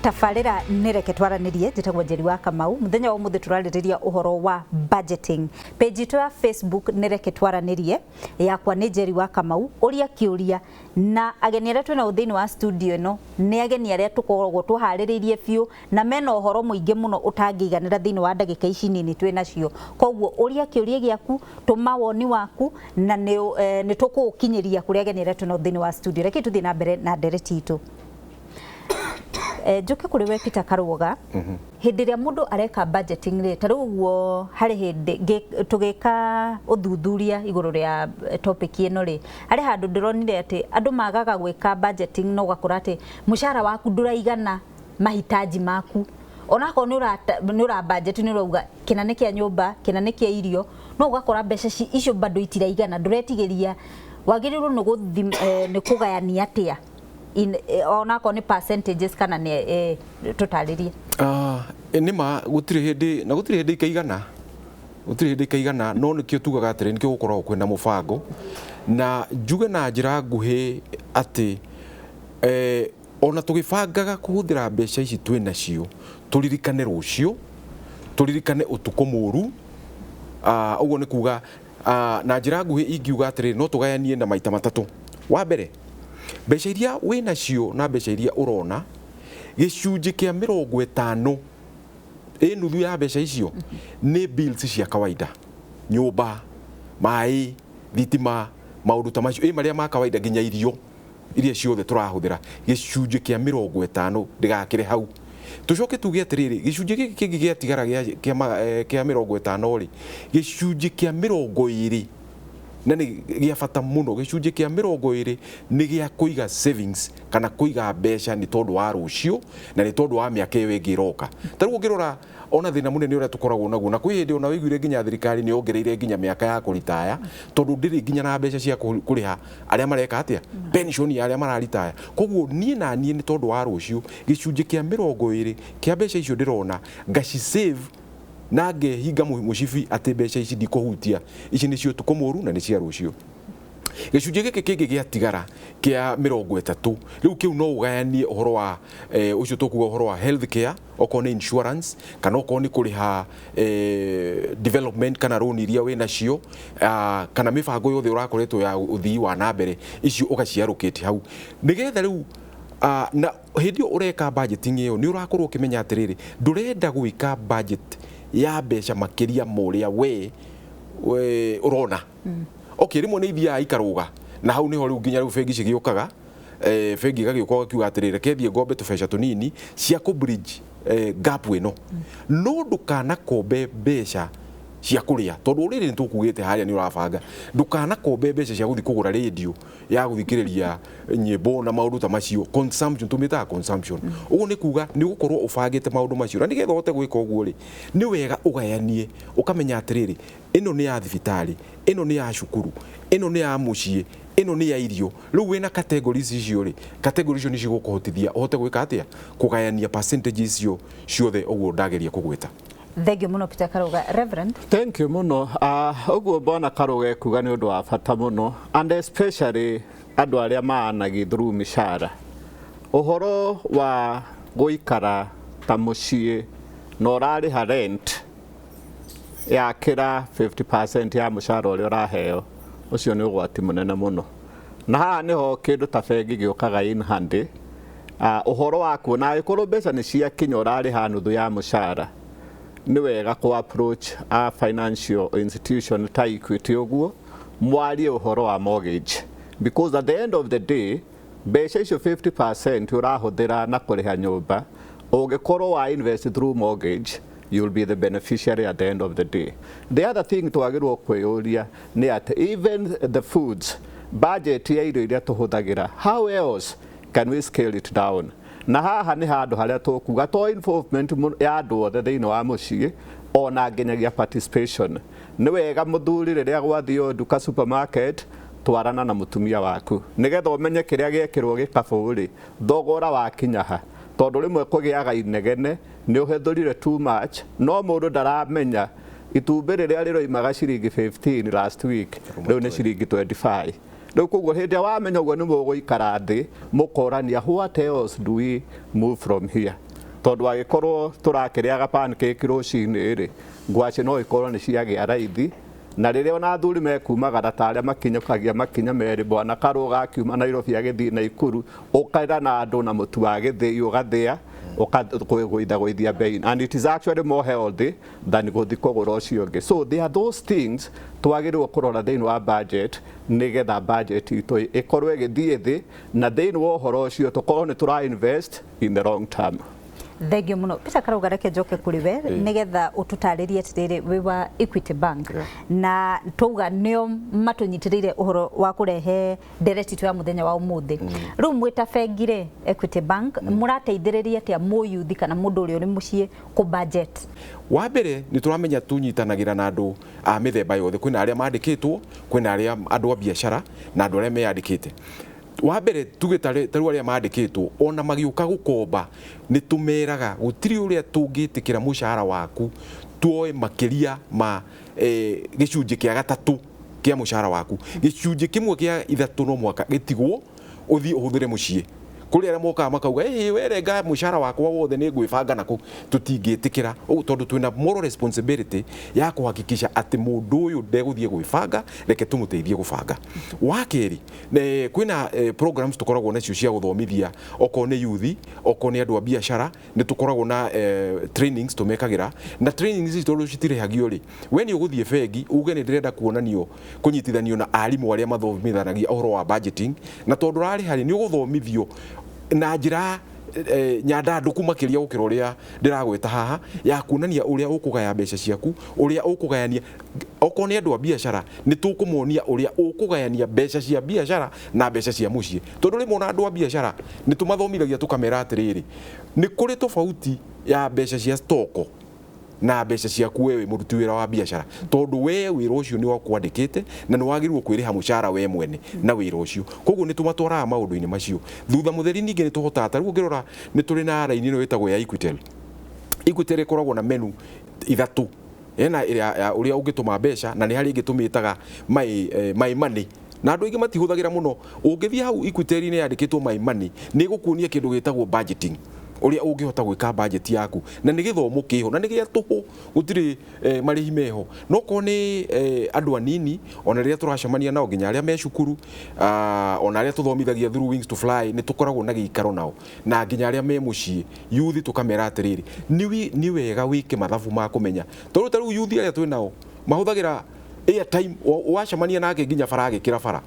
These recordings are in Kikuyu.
Tabarĩra nĩ Reke Twaranĩrie. Njĩtagwo Njeri wa Kamau. Mũthenya wa ũmũthĩ tũrarĩrĩria ũhoro wa budgeting. Page itũ ya Facebook nĩ Reke Twaranĩrie, yakwa nĩ Njeri wa Kamau. Ũria kĩũria na ageni arĩa twĩnao thĩinĩ wa studio ĩno nĩ ageni arĩa tũkoragwo tũharĩrĩirie biũ na mena ũhoro mũingĩ mũno ũtangĩiganĩra thĩinĩ wa ndagĩka ici nini twĩ nacio. Koguo ũria kĩũria gĩaku, tũma woni waku na nĩ tũkũũkinyĩria kũrĩ ageni arĩa twĩnao thĩinĩ wa studio. Reke tũthiĩ na mbere na ndereti itũ. Njũke kũrĩ we Peter Karũga. Hĩndĩ ĩrĩa mũndũ areka budgeting rĩ, ta rĩu ũguo harĩ hĩndĩ tũgĩka ũthuthuria igũrũ rĩa topic ĩno rĩ, harĩ handũ ndĩronire atĩ andũ magaga gwĩka budgeting na ũgakora atĩ mũcara waku ndũraigana mahitaji maku, onakorwo nĩ ũra budget, nĩ ũrauga kĩna nĩ kĩa nyũmba, kĩna nĩ kĩa irio, no ũgakora mbeca icio bado itiraigana. Ndũretigĩria wagĩrĩirwo nĩ gũthi nĩ kũgayania atĩa onakorwo nĩ percentages kana nĩ tũtarĩrie. Nĩ ma gũtirĩ hĩndĩ na gũtirĩ hĩndĩ ikaigana, gũtirĩ hĩndĩ ikaigana, no nĩkĩo tugaga atĩrĩ, nĩkĩo gũkoragwo kwĩna mũbango. Na njuge na njĩra nguhĩ atĩ ona tũgĩbangaga kũhũthĩra mbeca ici twĩ nacio, tũririkane rũciũ, tũririkane ũtukũ mũru. Ũguo nĩ kuga na njĩra nguhĩ ingiuga atĩrĩ, no tũgayanie na maita matatũ. Wa mbere, mbeca iria wĩ nacio na mbeca iria ũrona, gĩcunjĩ kĩa 50, ĩ nuthu ya mbeca icio nĩ bills cia kawaida, nyũmba, maĩ, thitima, maũndũ ta macio, ĩ marĩa ma kawaida, nginya irio iria ciothe tũrahũthĩra. Gĩcunjĩ kĩa 50 ndĩgakĩre hau. Tũcoke tuge atĩrĩrĩ, gĩcunjĩ gĩkĩ kĩngĩ gĩatigara kĩa 50 rĩ, gĩcunjĩ kĩa 20, na nĩ gĩa bata mũno, gĩcunjĩ kĩa 20 nĩ gĩa kũiga savings kana kũiga mbeca nĩ tondũ wa rũciũ na nĩ tondũ wa mĩaka ĩyo ĩngĩ ĩroka. Ta rĩu ũngĩrora ona thĩna mũnene ũrĩa tũkoragwo naguo, na kwĩ hĩndĩ ona wĩiguire nginya thirikari nĩ yongereire nginya mĩaka ya kũritaya, tondũ ndĩrĩ nginya na mbeca cia kũrĩha arĩa mareka atĩa, pension ya arĩa mararitaya. Koguo niĩ na niĩ nĩ tondũ wa rũciũ, gĩcunjĩ kĩa 20 kĩa mbeca icio ndĩrona ngaci save na ngehinga mũcibi atĩ mbeca ici ndikũhutia, ici nĩ cia ũtukũ mũru na nĩ cia rũciũ. Gĩcunjĩ gĩkĩ kĩngĩ gĩatigara kĩa 30, rĩu kĩu no ũgayanie ũhoro wa ũcio tũkuga ũhoro wa health care, okorwo nĩ insurance kana okorwo nĩ kũrĩha development kana loan iria wĩ nacio, kana mĩbango yothe ũrakoretwo ya ũthii wa na mbere, icio ũgaciallocate hau nĩgetha rĩu na hĩndĩ ĩyo ũreka budgeting ĩyo nĩ ũrakorwo ũkĩmenya atĩrĩrĩ, ndũrenda gwĩka budget ya mbeca makĩria ma ũrĩa we ũrona. Okay, rĩmwe nĩ ithiaga ikarũga, na hau nĩho rĩu nginya rĩu bengi cigĩũkaga. Bengi ĩgagĩũka ũgakiuga atĩrĩrĩ, reke thiĩ ngombe tũbeca tũnini cia kũ bridge gap ĩno. No ndũkanakombe mbeca cia kũrĩa, tondũ rĩrĩ nĩ tũkugĩte harĩa nĩ ũrabanga, ndũkanakombe mbeca cia gũthiĩ kũgũra radio ya gũthikĩrĩria nyĩmbo na maũndũ ta macio. Consumption, tũmĩtaga consumption. Ũguo nĩ kuga nĩ ũgũkorwo ũbangĩte maũndũ macio, na nĩgetha ũhote gwĩka ũguo rĩ, nĩ wega ũgayanie, ũkamenya atĩrĩrĩ, ĩno nĩ ya thibitarĩ, ĩno nĩ ya cukuru, ĩno nĩ ya mũciĩ, ĩno nĩ ya irio. Rĩu wĩna categories icio rĩ, categories icio nĩ cigũkũhotithia ũhote gwĩka atĩa, kũgayania percentage icio ciothe ũguo ndageria kũgweta. Thank you mũno, Peter Karuga. Reverend. Thank you mũno. Ũguo bwana Karuga ekuga nĩ ũndũ wa bata mũno, and especially andũ arĩa maanagi through mĩcara. Ũhoro wa gũikara ta mũciĩ na ũrarĩha rent yakĩra 50% ya mũcara ũrĩa ũraheo, ũcio nĩ ũgwati mũnene mũno. Na haha nĩho kĩndũ ta bengi gĩũkaga in handy. Ũhoro wa kuona angĩkorwo mbeca nĩ ciakinya ũrarĩha nuthu ya mũcara, nĩ wega kũ approach a financial institution ta Equity ũguo, mwarie ũhoro wa mortgage, because at the end of the day mbeca icio 50% ũrahũthĩra na kũrĩha nyũmba, ũngĩkorwo wa invest through mortgage, you will be the beneficiary at the end of the day. The other thing twagĩrĩirwo kwĩyũria nĩ atĩ even the foods budget ya irio iria tũhũthagĩra, how else can we scale it down? Na haha nĩ handũ harĩa tũkuga to involvement ya andũ othe thĩinĩ wa mũciĩ, ona nginyagia participation. Nĩ wega mũthuri rĩrĩa gwathiĩ nduka, supermarket, twarana na mũtumia waku nĩgetha ũmenye kĩrĩa gĩekĩrwo gĩkabũ rĩ, thogora wakinya ha, tondũ rĩmwe kũgĩaga inegene nĩ ũhĩthũrire too much, no mũndũ ndaramenya itumbĩ rĩrĩa rĩroimaga ciringi 15 last week rĩu nĩ ciringi 25 rĩu. Koguo hĩndĩ ĩrĩa wamenya ũguo, nĩ mũgũikara thĩ mũkorania, what else do we move from here? Tondũ angĩkorwo tũrakĩrĩaga pancake rũcinĩ rĩ, ngwacĩ no ikorwo nĩ ciagĩa raithi. Na rĩrĩa ona athuri mekumagara ta arĩa makinyũkagia makinya merĩ, bwana Karũga akiuma Nairobi agĩthiĩ Naikuru, ũkaira na andũ na mũtu wa gĩthĩi ũgathĩa ũkagũitha bei, and it is actually more healthy than gũthiĩ kũgũra ũcio ũngĩ. So there are those things twagĩrĩirwo kũrora thĩinĩ wa budget, nĩgetha budget itũ ĩkorwo ĩgĩthiĩ thĩ, na thĩinĩ wa ũhoro ũcio tũkorwo nĩ tũra invest in the long term. Thengio muno, Peter Karũga. Reke njoke kũrĩ we nĩgetha ũtũtarĩrie atĩrĩrĩ, wĩ wa Equity Bank, na twauga nĩo matũnyitĩrĩire ũhoro wa kũrehe ndereti itũ ya mũthenya wa ũmũthĩ. Rĩu mwĩ ta bengi rĩ, Equity Bank, mũrateithĩrĩria atĩa mũyuthi kana mũndũ ũrĩa ũrĩ mũciĩ kũ budget? Wa mbere, nĩ tũramenya tũnyitanagĩra na andũ a mĩthemba yothe. Kwĩna arĩa mandĩkĩtwo, kwĩna arĩa andũ a biacara na andũ arĩa meyandĩkĩte. Wa mbere, tuge tarĩu arĩa mandĩkĩtwo, ona magĩũka gũkomba, nĩ tũmeraga gũtirĩ ũrĩa tũngĩtĩkĩra mũcara waku tuoe makĩria ma gĩcunjĩ kĩa gatatũ kĩa mũcara waku. Gĩcunjĩ kĩmwe kĩa ithatũ no mũhaka gĩtigwo ũthiĩ ũhũthĩre mũciĩ. Kũrĩ arĩa mokaga makauga, ĩhĩ, werenga mũcara wakwa wothe nĩ ngwĩbanga nako. Tũtingĩtĩkĩra ũguo, tondũ twĩna moral responsibility ya kũhakikisha atĩ mũndũ ũyũ ndegũthiĩ gwĩbanga, reke tũmũteithie gũbanga. Wa kerĩ, kwĩna programs tũkoragwo nacio cia gũthomithia, okorwo nĩ yuthi, okorwo nĩ andũ a biacara, nĩ tũkoragwo na trainings tũmekagĩra. Na trainings ici tondũ citirĩhagio rĩ, we nĩ ũgũthiĩ bengi uge nĩ ndĩrenda kuonanio kũnyitithanio na arimũ arĩa mathomithanagia ũhoro wa budgeting, na tondũ ũrarĩha rĩ, nĩ ũgũthomithio na njĩra nyandandũku makĩria gũkĩra ũrĩa ndĩragweta haha, ya kuonania ũrĩa ũkũgaya mbeca ciaku, ũrĩa ũkũgayania. Okorwo nĩ andũ a biacara, nĩ tũkũmonia ũrĩa ũkũgayania mbeca cia biacara na mbeca cia mũciĩ, tondũ rĩmwe ona andũ a biacara nĩ tũmathomithagia tũkamera atĩrĩrĩ, nĩ kũrĩ tofauti ya mbeca cia stoko na mbeca ciaku wewe mũruti wĩra wa biacara, tondũ we wĩra ũcio nĩ wakwandĩkĩte na nĩ wagĩrĩirwo kwĩrĩha mũcara we mwene na wĩra ũcio. Koguo nĩ tũmatwaraga maũndũ-inĩ macio. Thutha mũtheri, ningĩ nĩ tũhotaga, ta rĩu ũngĩrora, nĩ tũrĩ na raini ĩno ĩtagwo ya Equitel. Equitel ĩkoragwo na menu ithatũ. Ena ĩrĩa ya ũrĩa ũngĩtũma mbeca, na nĩ harĩ ĩngĩ tũmĩtaga my money, na andũ aingĩ matihũthagĩra mũno. Ũngĩthiĩ hau Equitel-inĩ yandĩkĩtwo my money, nĩ ĩgũkuonia kĩndũ gĩtagwo budgeting, ũrĩa ũngĩhota gwĩka budget yaku, na nĩ gĩthomo kĩho na nĩ gĩa tũhũ, gũtirĩ marĩhi meho. No korwo nĩ andũ anini, ona rĩrĩa tũracemania nao, nginya arĩa me cukuru, ona arĩa tũthomithagia through Wings to Fly, nĩ tũkoragwo na gĩikaro nao, na nginya arĩa me mũciĩ yuthi, tũkamera atĩrĩrĩ, nĩ wega wĩke mathabu ma kũmenya, tondũ ta rĩu yuthi arĩa twĩ nao mahũthagĩra airtime, wacemania nake nginya bara agĩkĩra bara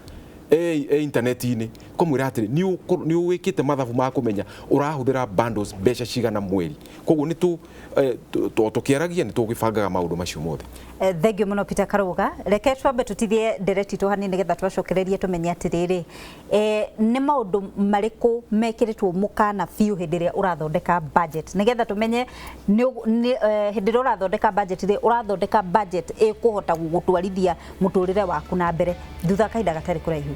e intaneti-inĩ, kũmwĩra atĩrĩ, nĩ wĩkĩte mathabu ma kũmenya ũrahũthĩra bundles mbeca cigana mweri? Koguo nĩ tũkĩaragia nĩ tũgĩbangaga maũndũ macio mothe. Thengio mũno, Peter Karũga. Reke twambe tũtithie ndereti itũ hanini, nĩgetha twacokererie tũmenye atĩrĩrĩ, nĩ maũndũ marĩkũ mekĩrĩtwo mũkana biũ hĩndĩ ĩrĩa ũrathondeka budget, nĩgetha tũmenye hĩndĩ ĩrĩa ũrathondeka budget rĩ, ũrathondeka budget ĩkũhota gũgũtwarithia mũtũrĩre waku na mbere. Thutha wa kahinda gatarĩ kũraihu.